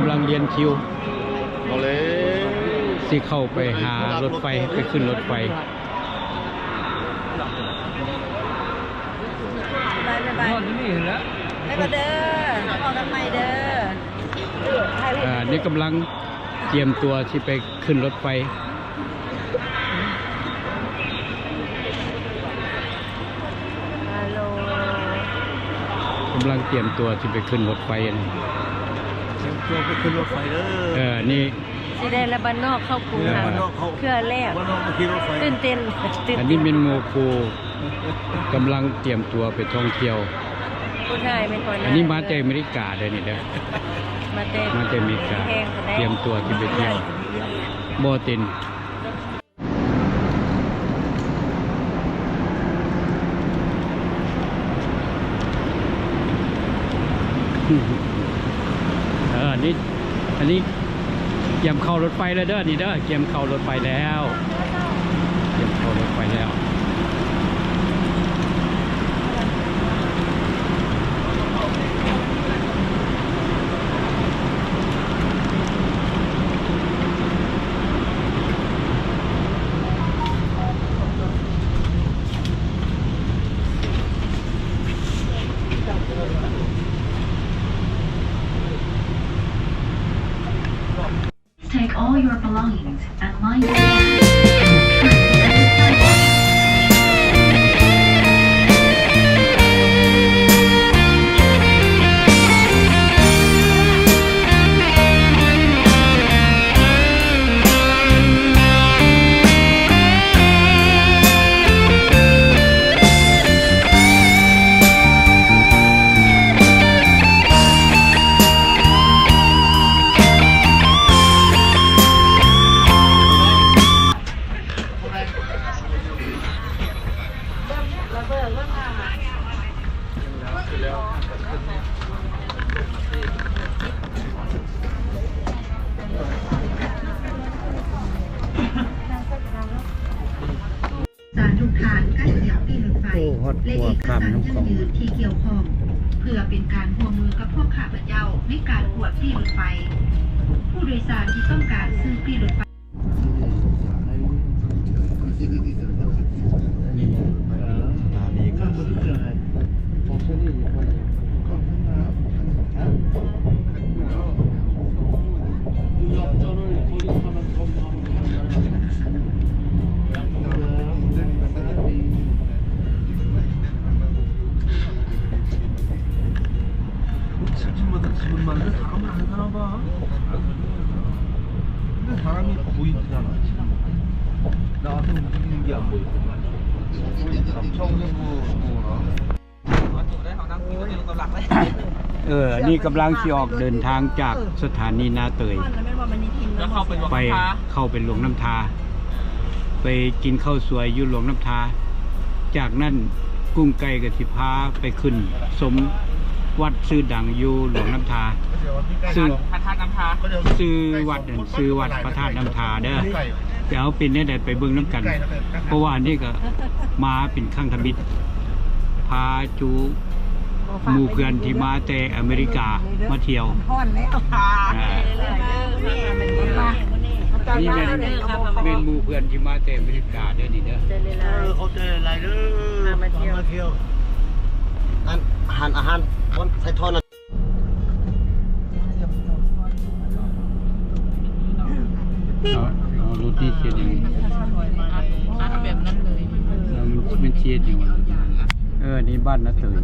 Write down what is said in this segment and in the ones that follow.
ກຳລັງລຽນຄິວ ເອົາເລີຍ ຊິເຂົ້າໄປຫາລົດໄຟ ໄປຂຶ້ນລົດໄຟ. ບາຍບາຍ ບາຍບາຍເດີ ພໍ້ກັນໃໝ່ເດີ. ອ່າ ນີ້ກຳລັງຕຽມຕົວຊິໄປຂຶ້ນລົດໄຟ. ຮາໂລ ກຳລັງຕຽມຕົວຊິໄປຂຶ້ນລົດໄຟຫັ້ນ ຕຽມຕົວໄປຂຶ້ນລົດໄຟເດີ. ເອີ ນີ້ຊິໄດ້ລະບ້ານນອກເຂົ້າກຸງ ເອີ ຫາ ບ້ານນອກເຂົ້າ ເທື່ອແລກ ບ້ານນອກມາຂີ່ລົດໄຟ ຕື່ນເຕັ້ນ ຕື່ນເຕັ້ນ. ອັນນີ້ແມ່ນໝູ່ຄູ່ ກຳລັງຕຽມຕົວໄປທ່ອງທ່ຽວ. ຜູ້ຊາຍແມ່ນກ່ອນ ອັນນີ້ມາແຕ່ອາເມລິກາເດີນີ້ເດີ ມາແຕ່ ມາແຕ່ອາເມລິກາ ແຮງປານໃດ ຕຽມຕົວຊິໄປທ່ຽວ ບໍ່ເຕັ້ນ. ເອີ ອັນນີ້ ອັນນີ້ກຽມເຂົ້າລົດໄຟແລ້ວເດີ ນີ້ເດີ ກຽມເຂົ້າລົດໄຟແລ້ວ ກຽມເຂົ້າລົດໄຟແລ້ວ. Take all your belongings and lie down. ສານທຸກທ່ານ ກະຕຽມປີ້ລົດໄຟ ໂອ້ ຮອດ ແລະ ເອກະສານຢັ້ງຢືນທີ່ກ່ຽວຂ້ອງ ເພື່ອເປັນການຮ່ວມມືກັບພວກຂ້າພະເຈົ້າໃນການກວດປີ້ລົດໄຟ. ຜູ້ໂດຍສານທີ່ຕ້ອງການຊື້ປີ້ລົດໄຟ ເອີ ອັນນີ້ກຳລັງຊິອອກເດີນທາງຈາກສະຖານີນາເຕີຍ ໄປເຂົ້າໄປຫຼວງນ້ຳທາ ໄປກິນເຂົ້າສວຍຢູ່ຫຼວງນ້ຳທາ. ຈາກນັ້ນກຸ້ງໄກ່ກໍຊິພາໄປຂຶ້ນຊົມວັດຊື່ດັງຢູ່ຫຼວງນ້ຳທາ ຊຶ່ງ ພະທາດນ້ຳທາ ຊື່ວັດນັ້ນຊື່ວັດພະທາດນ້ຳທາເດີ. ຈະເອົາເປັນແນວໃດໄປເບິ່ງນຳກັນ ເພາະວ່າອັນນີ້ກໍມາເປັນຄັ້ງທຳອິດ ພາຈູ່ໝູ່ເພື່ອນທີ່ມາແຕ່ອາເມລິກາມາທ່ຽວ. ຮ້ອນແລ້ວ ອ່າ ນີ້ແມ່ນ ແມ່ນໝູ່ເພື່ອນທີ່ມາແຕ່ອາເມລິກາເດີນີ້ເດີ. ເອີ ຂອບໃຈຫຼາຍເດີ ມາທ່ຽວ ມາທ່ຽວ. ອັນ ຮ້ານອາຫານບ່ອນໄຊທອນ. ເອົາ ເອົາໂຣຕີຊິເຮັດຫຍັງ? ອັດ ອັດແບບນັ້ນເລີຍ ແລ້ວມັນ ມັນຊິເຮັດຫຍັງວະ? ເອີ ນີ້ບ້ານນາເຕີຍ.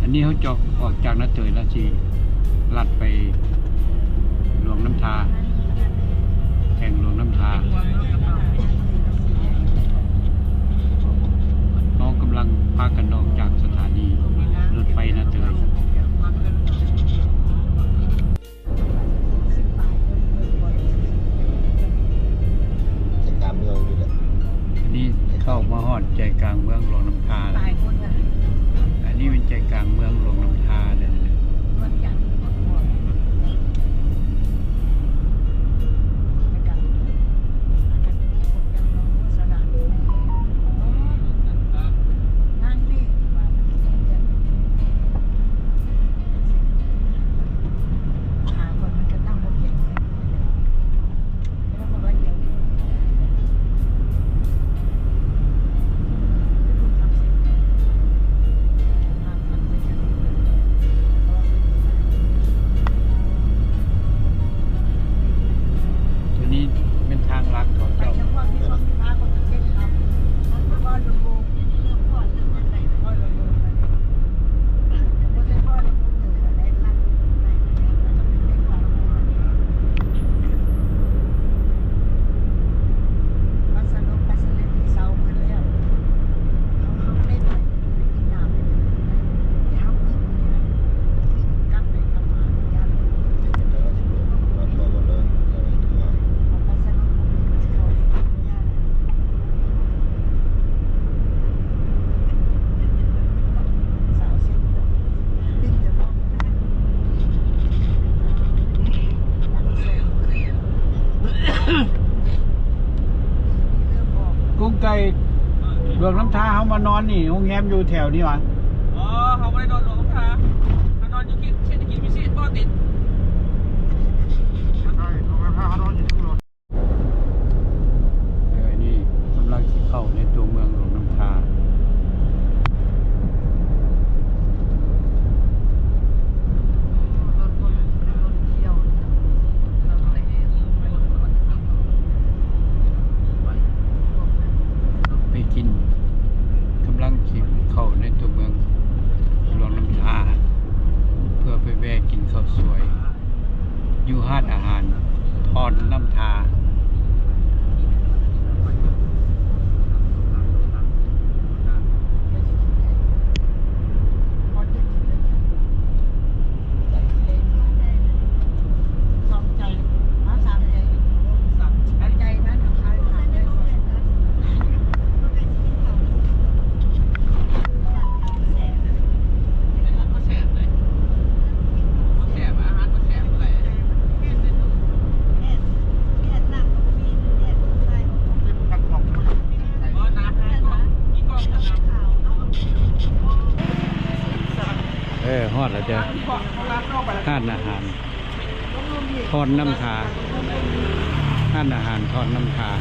ອັນນີ້ເຮົາຈອກອອກຈາກນາເຕີຍແລ້ວ ຊິລັດໄປຫຼວງນ້ຳທາ ແຂວງຫຼວງນ້ຳທາ. ເຮົາກຳລັງພາກັນອອກຈາກສະຖານີລົດໄຟນາເຕີຍ. ໃຈກາງເມືອງນີ້ແຫຼະ. ອັນນີ້ເຂົ້າມາຮອດໃຈກາງເມືອງຫຼວງນ້ຳທາແລ້ວ. ອັນນີ້ແມ່ນໃຈກາງເມືອງຫຼວງນ້ຳທາເດີ. ວັນຈັນ. ເຮົາມານອນນີ້ ໂຮງແຮມຢູ່ແຖວນີ້ຫວາ? ອໍ ເຮົາບໍ່ໄດ້ນອນຫຼວງນ້ຳທາ ເຮົານອນຢູ່ເຂດເສດຖະກິດພິເສດບໍ່ຕິດ. ໃຊ່ ໂຮງແຮມເຮົານອນຢູ່ເທິງລົດ. ເອີ ນີ້ກຳລັງຊິເຂົ້າໃນຕົວເມືອງຫຼວງນ້ຳທາ. ໄປກິນ ກຳລັງຊິເຂົ້າໃນຕົວເມືອງຫຼວງນ້ຳທາ ເພື່ອໄປແວ່ກິນເຂົ້າສວຍ ຢູ່ຮ້ານອາຫານທອນນ້ຳທາ. ເອີ ຮອດແລ້ວເດີ້ ຮ້ານອາຫານ ທອນນ້ຳທາ ຮ້ານອາຫານທອນນ້ຳທາ.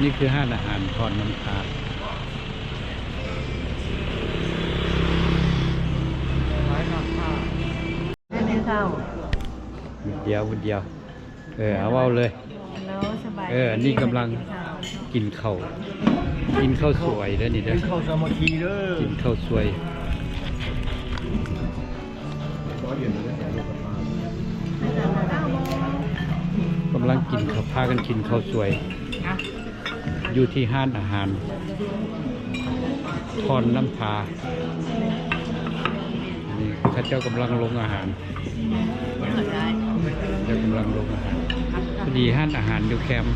ນີ້ຄືຮ້ານອາຫານທອນນ້ຳທາ. ດຽວ ດຽວ. ເອີ ເອົາ ເວົ້າເລີຍ. ເອີ ອັນນີ້ກຳລັງກິນເຂົ້າ ກິນເຂົ້າສວຍເດີ້ນີ້ເດີ້ ກິນເຂົ້າສາມັກຄີເດີ້ ກິນເຂົ້າສວຍ ກຳລັງກິນເຂົ້າ ພາກັນກິນເຂົ້າສວຍ ຢູ່ທີ່ຮ້ານອາຫານທອນນ້ຳທາ. ນີ້ເຂົາເຈົ້າກຳລັງລົງອາຫານ ເຈົ້າກຳລັງລົງອາຫານ ພໍດີຮ້ານອາຫານຢູ່ແຄມ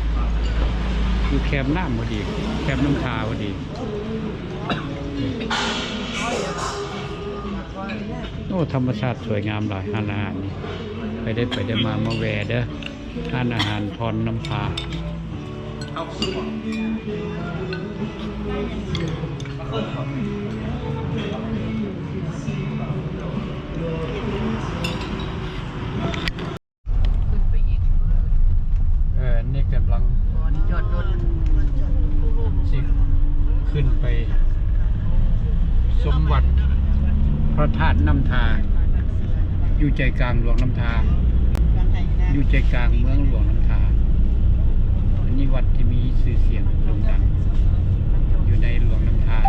ຢູ່ແຄມນ້ຳພໍດີ ແຄມນ້ຳທາພໍດີ. ໂອ້ ທຳມະຊາດສວຍງາມຫຼາຍ ຮ້ານອາຫານນີ້ ໃຜໄດ້ໄປໄດ້ມາ ມາແວ່ເດີ້ ຮ້ານອາຫານທອນນ້ຳທາ. ຂຶ້ນໄປອີກ ເອີ ອັນນີ້ກຳລັງ ບ່ອນຈອດລົດ ຊິຂຶ້ນໄປຊົມວັດພະທາດນ້ຳທາ ຢູ່ໃຈກາງຫຼວງນ້ຳທາ ຢູ່ໃຈກາງເມືອງຫຼວງນ້ຳທາ. ອັນນີ້ວັດທີ່ມີຊື່ສຽງໂດ່ງດັງຢູ່ໃນຫຼວງນ້ຳທາ.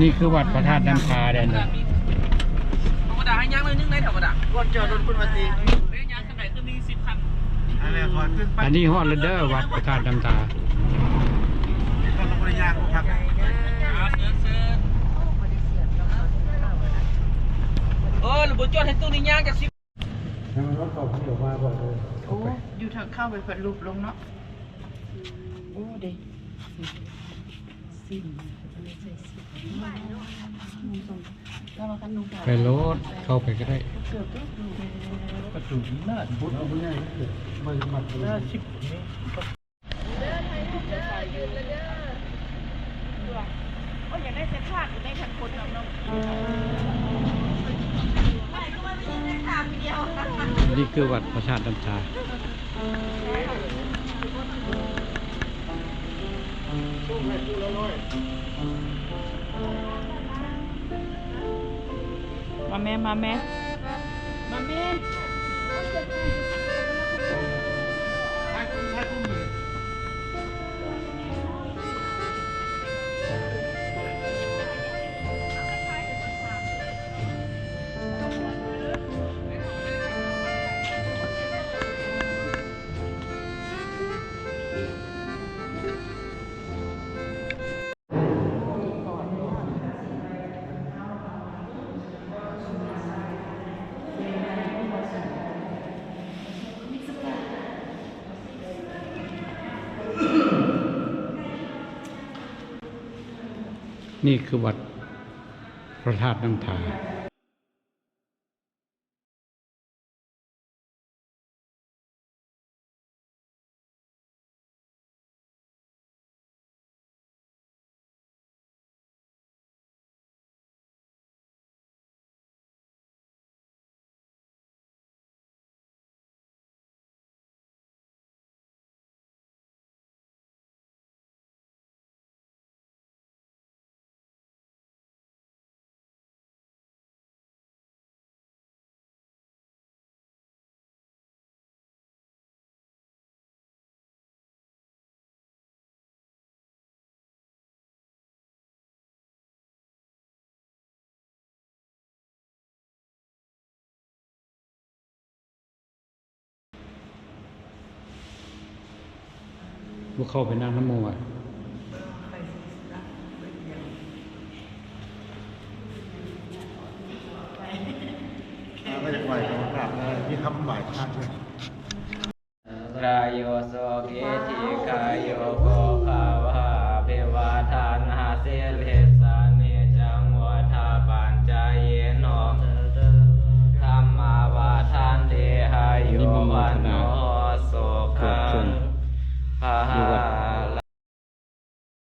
ນີ້ຄືວັດພະທາດນ້ຳທາເດ້ນີ້. ທຳມະດາໃຫ້ຍ່າງໜ້ອຍໜຶ່ງໄດ້ ທຳມະດາ ບ່ອນຈອດລົດເພິ່ນວ່າຊິ ໄດ້ຍ່າງ ອັນນີ້ຮອດແລ້ວເດີ້ ວັດພະທາດນ້ຳທາ. ເອີ ລະບໍ່ຈອດໃຫ້ຕູ້ນີ້ຍ່າງຈັກສິບ. ໂອ້ ຢູ່ທາງເຂົ້າໄປເພິ່ນຫຼຸບລົງເນາະ. ໂອ້ ເດ້. ໄປໂລດ ເຂົ້າໄປກໍໄດ້. ປະຕູນີ້ນະ ນີ້ຄືວັດພະທາດນ້ຳທາ. ມາແມ່ ມາແມ່ ມາແມ່. ນີ້ຄືວັດພະທາດນ້ຳທາ. ບໍ່ເຂົ້າໄປນັ່ງນຳໝູ່ຫວາ? ເອີ ກໍຢາກໄຫວ້ກັບພະທາດ ເອີ ມີຄຳໄຫວ້ພະທາດຢູ່.